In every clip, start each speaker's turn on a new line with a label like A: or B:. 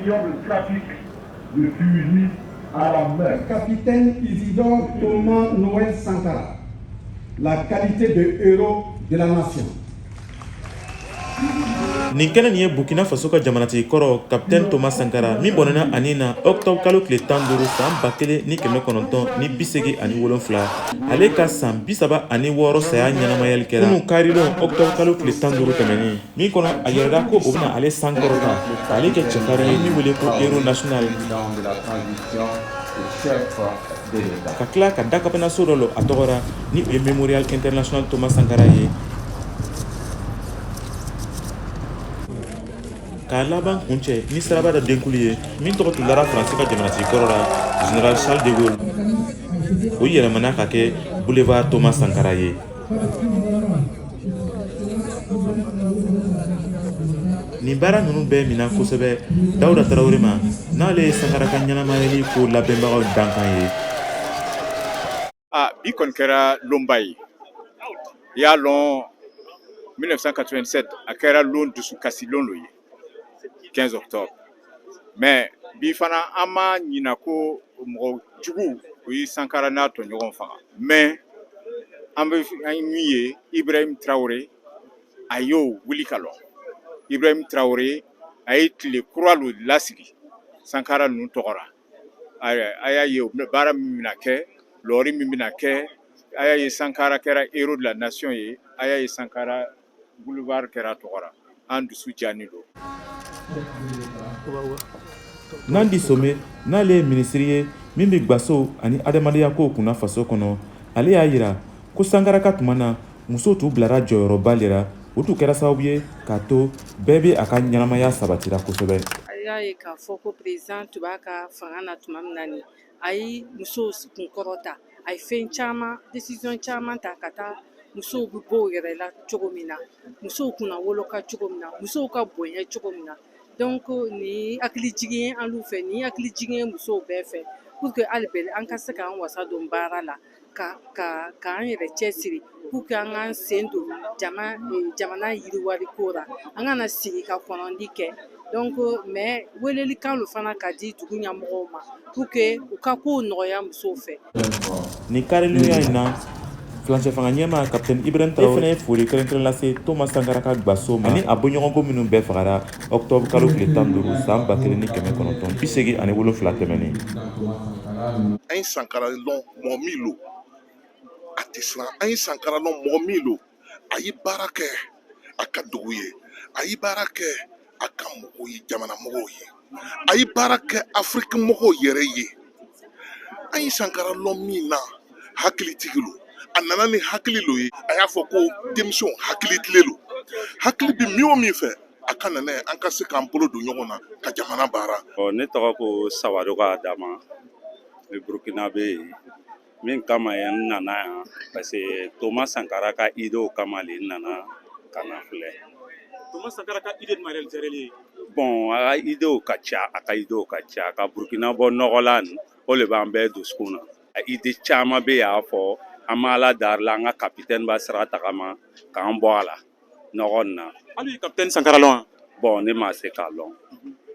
A: Question de trafic de fusil à la main.
B: Capitaine Isidore Thomas Noël Sankara, la qualité de héros de la nation.
C: Nin kɛnɛ nin ye Burkina Faso ka jamanatigi kɔrɔ, Capitaine Thomas Sankara, min bɔnɛna a ni na octobre kalo tile 15 san 1987, ale ka san 36 saya ɲɛnamayali kɛra kunun karidon, octobre kalo tile 15 tɛmɛnen min kɔnɔ, a yɛrɛda ko o bɛna ale sankɔrɔta k'ale kɛ cɛfarin ye min wele ko héros national, ka tila ka dakabanaso dɔ lɔ a tɔgɔ ra, ni o ye Mémorial International Thomas Sankara ye. K'a laban kuncɛ ni siraba dɔ denkuli ye min tɔgɔ tun dara Faransi ka jamanatigi kɔrɔ la, Général Charles de Gaulle, o yɛlɛmana ka kɛ Boulevard Thomas Sankara ye. Nin baara ninnu bɛɛ minɛ kosɛbɛ Dawuda Tarawele ma, n'ale ye Sankara ka ɲɛnamayali ko labɛnbagaw dankan ye.
D: A bi kɔni kɛra lonba ye. I y'a lɔn, 1987, a kɛra lon dusukasi lon lo ye, 15 octobre. Mais bi fana, an ma ɲina ko mɔgɔ jugu o ye Sankara n'a tɔɲɔgɔn faga. Mais an bɛ an ye min ye, Ibrahim Traoré a y'o wuli ka lɔ. Ibrahim Traoré a ye tile kura lo lasigi Sankara ninnu tɔgɔ ra. A y'a ye baara min bɛna kɛ, lɔri min bɛna kɛ. A y'a ye Sankara kɛra héros de la nation ye. A y'a ye Sankara boulevard kɛra tɔgɔ ra. An dusu diyanin don.
C: Nandi Some, n'ale ye minisiri ye min bɛ gwaso ani adamadenya kow kunna faso kɔnɔ, ale y'a yira ko Sankara ka tuma na, musow tun bilara jɔyɔrɔba le ra. O tun kɛra sababu ye k'a to bɛɛ bɛ a ka ɲɛnamaya sabatira kosɛbɛ.
E: A y'a ye k'a fɔ ko président tun b'a ka fanga na tuma min na, nin a ye musow kunkɔrɔta, a ye fɛn caman, décision caman ta ka taa musow bɛ bɔ u yɛrɛ la cogo min na, musow kunna wolo ka cogo min na, musow ka bonya cogo min na. Donc nin hakili jigin ye an fɛ, nin hakili jigin ye musow bɛɛ fɛ, pour que hali bɛɛ an ka se k'an wasa don baara la, ka ka k'an yɛrɛ cɛsiri pour que an k'an sen don jamana yiriwali ko la, an kana sigi ka kɔnɔndi kɛ. Donc mais welelikan lo fana ka di dugu ɲɛmɔgɔw ma pour que u ka kow nɔgɔya musow fɛ.
C: Nin karilonya in na, furancɛ fanga ɲɛmaa Capitaine Ibrahim Traoré fana ye foli kɛrɛnkɛrɛn lase Thomas Sankara ka gwaso ma ani a bɔɲɔgɔnko minnu bɛɛ fagara octobre kalo tile 15 san 1987 tɛmɛnen.
F: An ye Sankara lɔn mɔgɔ min lo, a tɛ siran. An ye Sankara lɔn mɔgɔ min lo, a ye baara kɛ a ka dugu ye, a ye baara kɛ a ka mɔgɔw ye, jamana mɔgɔw ye, a ye baara kɛ Afiriki mɔgɔw yɛrɛ ye. An ye Sankara lɔn min na, hakilitigi lo. A nana ni hakili lo ye. A y'a fɔ ko denmisɛnw hakili tile lo, hakili bɛ min o min fɛ, a ka na n'a ye, an ka se k'an bolo don ɲɔgɔn na ka jamana baara.
G: Ne tɔgɔ ko Sawadogo Adama, ne Burukina bɛ yen. Min kama ye n nana yan, parce que Thomas Sankara ka idéew kama le n nana ka na filɛ.
C: Thomas Sankara ka idée jumɛn yɛrɛ ye?
G: Bon, a ka idéew ka ca, a ka idéew ka ca. Ka Burukina bɔ nɔgɔ la nin, o le b'an bɛɛ dusukun na. A idée caman bɛ yen, a fɔ an ma Ala dari la, an ka capitaine b'a sira tagama k'an bɔ a la nɔgɔ nin na.
C: Hali ye Capitaine Sankara lɔn wa?
G: Bon, ne ma se k'a lɔn,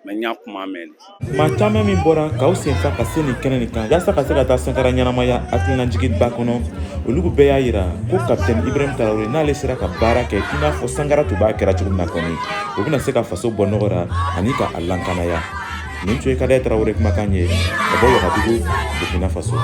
G: mais n y'a kuma mɛn.
C: Maa caman min bɔra k'aw senfa ka se nin kɛnɛ nin kan yaasa ka se ka taa Sankara ɲɛnamaya hakilinajigiba kɔnɔ, olu bɛɛ y'a yira ko Capitaine Ibrahim Traoré, n'ale sera ka baara kɛ i n'a fɔ Sankara tun b'a kɛra cogo min na kɔni, o bɛna se ka faso bɔ nɔgɔ ra ani ka a lankanaya. Nin tun ye Kadɛ Traoré kumakan ye ka bɔ Wagadugu, Burkina Faso.